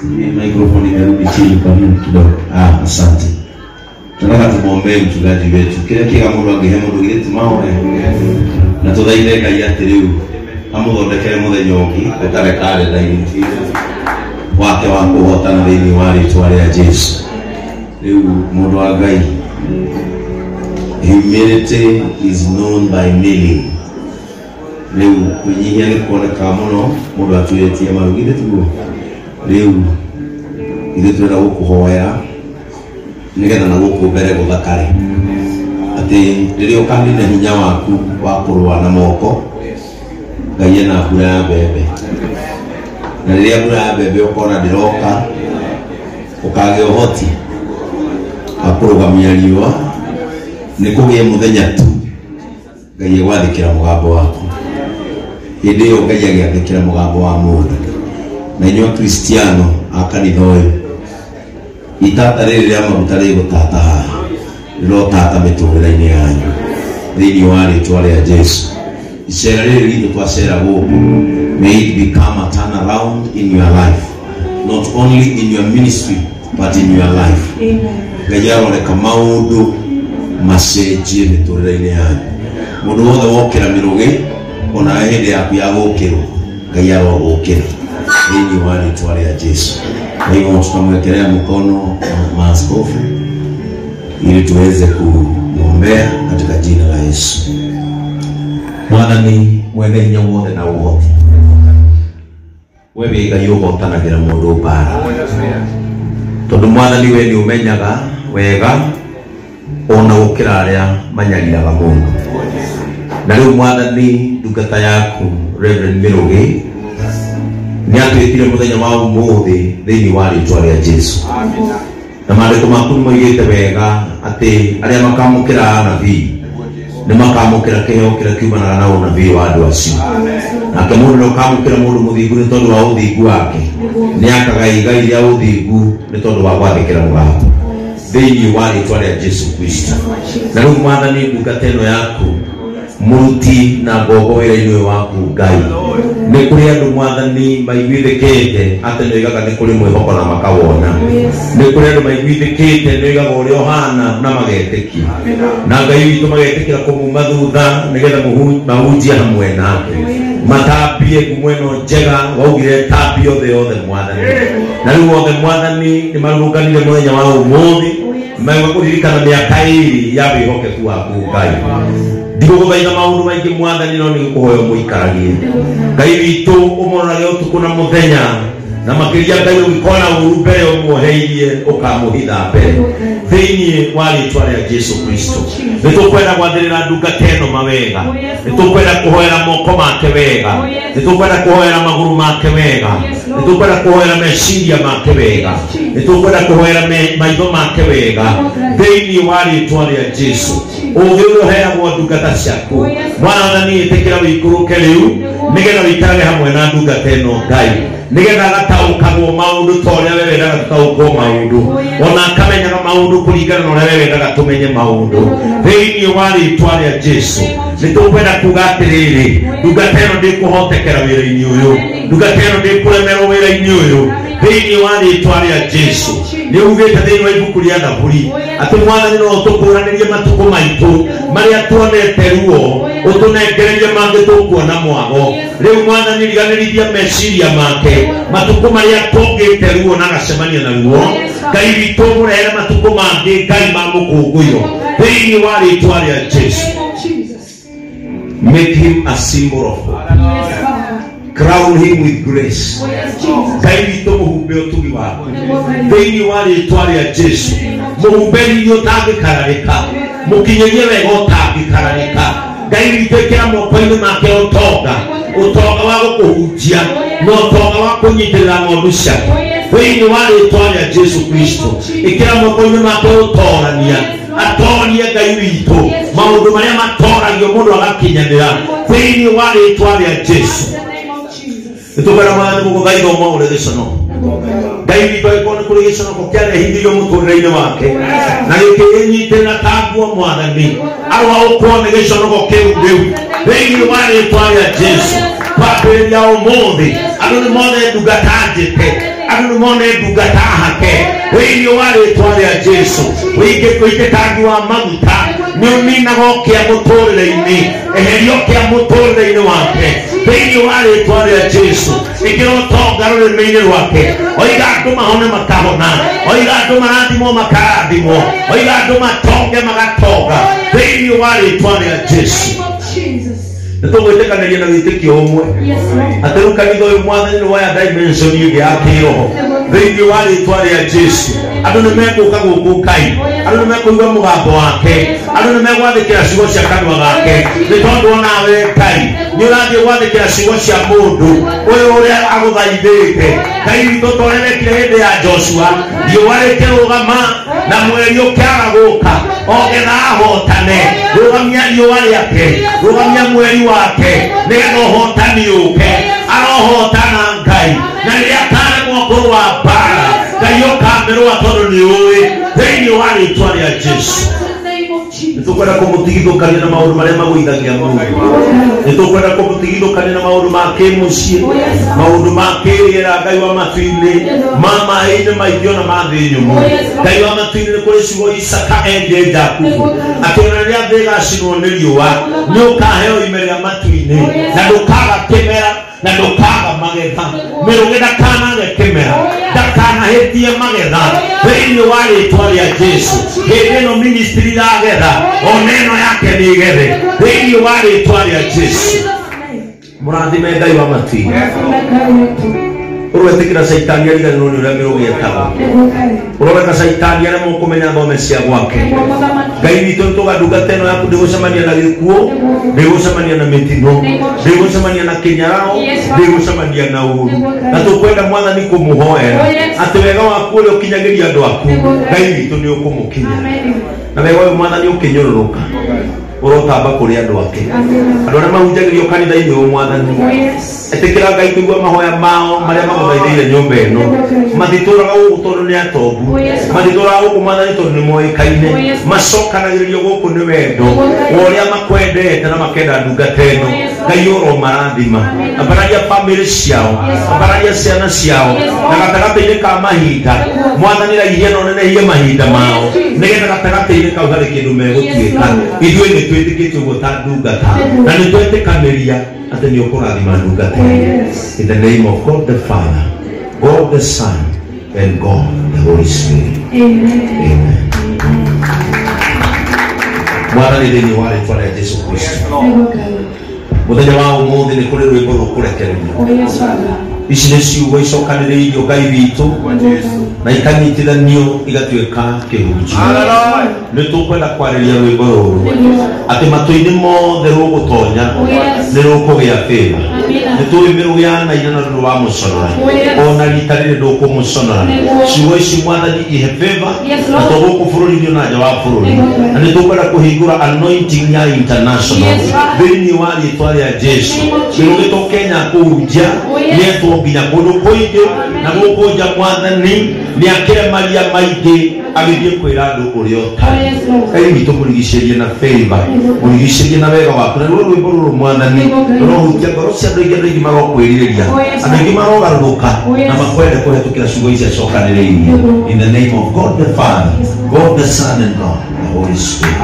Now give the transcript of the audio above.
Microphone imerudi chini kwa nini kidogo? Ah, asante. Tunataka tumuombee mchungaji wetu. Kila kiga mundu angihe mundu githĩ ti mahoya. Na tuthaithe Ngai atĩ rĩu amũthondekere mũthenya ũngĩ ũtarĩ karenda-inĩ wake wa kũhotana thĩinĩ wa rĩtwa rĩa Jesu. Rĩu mũndũ wa Ngai, humility is known by kneeling. Rĩu kwĩnyihia nĩ kuonekaga mũno mũndũ aturĩtie maru, githĩ tiguo? Rĩu ithuĩ tũrenda gũkũhoera nĩgetha na gũkũ mbere gũthakare, atĩ rĩrĩa ũkanina hinya waku wa kũrũa na moko, Ngai ena mbura ya mbembe, na rĩrĩa mbura ya mbembe ũkona ndĩroka, ũkagĩa ũhoti wa kũrũgamia riũa, nĩ kũgĩe mũthenya tu Ngai egwathĩkĩra mũgambo waku. Hĩndĩ ĩyo Ngai agĩathĩkĩra mũgambo wa mũndũ. Na inyuĩ Akristiano a kanitha ũyũ, itata rĩrĩ rĩa maguta rĩgũtata haha, rĩrotata mĩtũrĩre-inĩ yanyu thĩinĩ wa rĩtwa rĩa Jesu. Icera rĩrĩ ritũ twacera gũkũ, may it become a turnaround in your life, not only in your ministry but in your life. Ngai aroreka maũndũ macenjie mĩtũrĩre-inĩ yanyu. Mũndũ wothe wokĩra mĩrũgĩ, onawe hĩndĩ yaku ya gũkĩrwo, Ngai arogũkĩra thĩinĩ wa rĩtwa rĩa Jesu. Kwa hivyo tutamwekelea mkono maaskofu ili tuweze kumwombea katika jina la Yesu. Mwathani mwene hinya wothe na ũhoti, we wĩ Ngai ũhotanagira mũndũ mbara, tondũ Mwathani we nĩ ũmenyaga wega ona gũkĩra arĩa manyariraga mũndũ. Na rĩu Mwathani, ndungata yaku Reverend Mĩrũgĩ nĩ atwĩtire mũthenya wa ũmũthĩ thĩinĩ wa rĩtwa rĩa Jesu. Na maandĩko maku nĩ moigĩte wega atĩ arĩa makamũkĩra anabii nĩ makamũkĩra kĩheo kĩrĩa kiumanaga na ũnabii wa andũ acio. Nake mũndũ ũrĩa ũkamũkĩra mũndũ mũthingu nĩ tondũ wa ũthingu wake, nĩ akaga igai rĩa ũthingu nĩ tondũ wa gwathĩkĩra mũgambo thĩinĩ wa rĩtwa rĩa Jesu Kristo. Na rĩu Mwathani, ndungata ĩno yaku mũruti na ngombo wĩra-inĩ ũyũ waku Ngai, nĩ kũrĩ andũ Mwathani maiguithĩkĩte atĩ nĩ oigaga nĩ kũrĩ mwĩhoko na makawona. Nĩ kũrĩ andũ maiguithĩkĩte nĩ oigaga ũrĩa ũhana na magetĩkia, na Ngai witũ magetĩkĩra kũmuma thutha nĩgetha mahunjie hamwe nake, matambie ngumo ĩno njega waugire tambie othe othe Mwathani. Na rĩu othe Mwathani nĩ marũrũnganire mũthenya wa ũmũthĩ mauga kũririkana mĩaka ĩrĩ ya wĩhokeku waku Ngai. Ndigũgũthaitha maũndũ maingĩ Mwathani, no nĩ gũkũhoya ũmũikaragie Ngai witũ, ũmũrorage ũtukũ na mũthenya, na makĩria Ngai ũngĩkona ũru mbere ũmuoheirie ũkamũhitha mbere thĩinĩ wa rĩtwa rĩa Jesu Kristo. Nĩ tũkwenda gwathĩrĩra ndungata ĩno mawega, nĩ tũkwenda kũhoera moko make wega, nĩ tũkwenda kũhoera magũrũ make wega, nĩ tũkwenda kũhoera meciria make wega, nĩ tũkwenda kũhoera maitho make wega thĩinĩ wa rĩtwa rĩa Jesu. Ũũgĩ ũrĩa ũheagwo ndungata ciaku Mwathani, ĩtĩkĩra wĩikũrũke rĩu nĩgetha wĩikarage hamwe na ndungata ĩno Ngai, nĩgetha agataũkagwo maũndũ ta ũrĩa we wendaga tũtaũkwo maũndũ, ona akamenyaga maũndũ kũringana na ũrĩa we wendaga tũmenye maũndũ thĩinĩ wa rĩtwa rĩa Jesu. Nĩ tũkwenda kuga atĩrĩrĩ, ndungata ĩno ndĩkũhotekera wĩra-inĩ ũyũ, ndungata ĩno ndĩkũremerwo wĩra-inĩ ũyũ thĩinĩ wa rĩtwa rĩa Jesu. Nĩ ugĩte thĩinĩ wa ibuku rĩa Thaburi atĩ Mwathani no ũtũkũranĩrie matukũ maitũ marĩa tuonete ruo, ũtũnengererie mangĩ tũkuona mwago. Rĩu Mwathani riganĩrithia meciria make matukũ marĩa tũngĩte ruo na agacemania na ruo. Ngai witũ mũrehere matukũ mangĩ Ngai ma mũkũngũyo thĩinĩ wa rĩtwa rĩa Jesu. Make him a symbol of hope. Crown him with grace. Ngai witũ mũhumbe ũtugi waku thĩinĩ wa rĩtwa rĩa Jesu. Mũhumbe riri ũtangĩkararĩka, mũkinyĩrie wega ũtangĩkararĩka. Ngai witũ ĩkĩra moko-inĩ make ũtonga, ũtonga wa gũkũhunjia na ũtonga wa kũnyitĩrĩra ng'ondu ciake thĩinĩ wa rĩtwa rĩa Jesu Kristo. Ĩkĩra moko-inĩ make ũtorania, atorie Ngai witũ maũndũ marĩa matoragio mũndũ agakinyanĩra thĩinĩ wa rĩtwa rĩa Jesu. Nĩtũkwenda Mwathani gũgũthaitha ũmwaũre gĩconoko. Ngai witũ angĩkorwo nĩ kũrĩ gĩconoko kĩarehithirio mũtũrĩre-inĩ wake na gĩkĩnyitĩrĩra ta nguo Mwathani, aroaũkwo nĩ gĩconoko kĩu rĩu thĩinĩ wa rĩtwa rĩa Jesu. Kwambĩrĩria ũmũthĩ andũ nĩ mone ndungata njĩte, Andũ nĩmone ndungata hake thĩinĩ wa rĩtwa rĩa Jesu. Wĩingĩ wa maguta nĩ ũninaga ũkĩa mũtũrĩre-inĩ, eheria ũkĩa mũtũrĩre-inĩ wake thĩinĩ wa rĩtwa rĩa Jesu. Ĩkĩra ũtonga rũrĩmĩ-inĩ rwake, oiga andũ mahone makahona, oiga andũ marathimwo makarathimwo, oiga andũ matonge magatonga thĩinĩ wa rĩtwa rĩa Jesu. Nĩtũgwĩtĩkanĩria na wĩtĩkio ũmwe atĩ rĩu kanitha ũyũ mwathani nĩ woya dimension ĩngĩ ya kĩroho thĩinĩ wa rĩtwa rĩa Jesu. Andũ nĩmegũka gũkũ Ngai, andũ nĩmekũigua mũgambo wake, andũ nĩmegwathĩkĩra ciugo cia kanua gake, nĩ tondũ onawe Ngai nĩ ũrathiĩ gwathĩkĩra ciugo cia mũndũ ũyũ ũrĩa agũthaithĩte. Ngai witũ ta ũrĩa wekire hĩndĩ ya Joshua, riũa rĩkĩrũgama na mweri ũkĩaga gũka ogetha ahotane. Rũgamia riũa rĩake, rũgamia mweri wake, nĩgetha ũhotani ũke. Arohotana Ngai, na rĩrĩa akaremwo kũrũa mbara, Ngai ũkamĩrũa tondũ nĩ ũĩ thĩinĩ wa rĩtwa rĩa Jesu. Nĩtũkwenda kũmũtigithũkania na maũndũ marĩa magũithagia mũndũ, nĩtũkwenda kũmũtigithũkania na maũndũ ma kĩmũciĩ, maũndũ ma kĩrĩera, Ngai wa matu-inĩ, ma maĩ-inĩ maingĩ ona ma thĩ nyũmũ. Ngai wa matu-inĩ, nĩ kũrĩ ciugo Isaka erire Jakubu akĩona rĩrĩa thĩ ĩgacinwo nĩ riũa, nĩ ũkaheo ime rĩa matu-inĩ, na ndũkaga kĩmera na ndũkaga magetha. Mĩrũgĩ ndakanage kĩmera, ndakanahĩtie magetha thĩinĩ wa rĩtwa rĩa Jesu. Hĩndĩ ĩno ministry iragetha, ona ĩno yake nĩ ĩgethe thĩinĩ wa rĩtwa rĩa Jesu. Mũrathime Ngai wa matu-inĩ. Ũrwetĩkĩra caitani ariganĩrwo nĩ ũrĩa mĩrũgĩ etagwo, ũroreka caitani aremwo kũmenya thome cia gwake. Ngai witũ, nĩtũga ndungata ĩno yaku ndĩgũcemania na gĩkuũ, ndĩgũcemania na mĩtino, ndĩgũcemania na kĩnyararo, ndĩgũcemania na ũru, na tũkwenda mwathani kũmũhoera atĩ wega waku ũrĩa ũkinyagĩria andũ aku, Ngai witũ nĩ ũkũmũkinya, na wega ũyũ mwathani ũkĩnyũrũrũka ũrotamba kũrĩ andũ ake, andũ arĩa mahunjagĩrio kanitha-inĩ ũyũ. Mwathani, ĩtĩkĩra Ngai kũigua mahoya mao marĩa magũthaithĩire nyũmba ĩno. Matitũraga gũkũ tondũ nĩ atongu, matitũraga gũkũ mwathani tondũ nĩ moĩkaine, macokanagĩrĩrio gũkũ nĩ wendo wa ũrĩa makwendete na makenda ndungata ĩno. Ngai ũromarathima, ambararia bamĩrĩ ciao, ambararia ciana ciao, na gatagatĩ-inĩ ka mahinda mwathani raihia na ũnenehie mahinda mao, nĩgetha gatagatĩ-inĩ kau harĩ kĩndũ megũtuĩka. Ithuĩ nĩ twĩtĩkĩtie ũguo ta ndungata, na nĩ twetĩkanĩria atĩ nĩ ũkũrathima ndungata ĩno. In the name of God the Father, God the Son, and God the Holy Spirit. Amen. Mwathani, thĩinĩ wa rĩtwa rĩa Jesu Kristo, mũthenya wa ũmũthĩ nĩ kũrĩ rwĩmbo rũkũrekererio. Ici nĩ ciugo icokanĩrĩirio Ngai witũ na ikanyitithanio igatuĩka kĩhunjio. Nĩ tũkwenda kwarĩria rwĩmbo rũrũ atĩ matũ-inĩ mothe rũgũtonya nĩ rũkũgĩa favor. Nĩ tũĩ mĩrũgĩ yanaina na rũrũ wa mũconora, ona rita rĩrĩ ndũkũmũconora. Ciugo ici mwathani ihe favor, na to gũkũ bũrũri-inĩ ona nja wa bũrũri, na nĩ tũkwenda kũhingũra anointing ya international thĩinĩ wa rĩtwa rĩa Jesu. Mĩrũgĩ to Kenya kũhunjia nĩetwo nginya kũndũ kũingĩ na gũkũ nja. Mwathani nĩ akĩremaria maingĩ agĩthiĩ kwĩra andũ ũrĩa ũtarĩ. Ngai witũ, mũrigicĩrie na favor, mũrigicĩrie na wega waku, na ruo rwĩmbo rũrũ mwathani rũrohutia ngoro cia andũ aingĩ. Andũ aingĩ marokwĩrirĩria, andũ aingĩ marogarũrũka na makwende kũhetũkĩra ciugo ici acokanĩrĩirie. In the name of God the Father, God the Son, and God the Holy Spirit.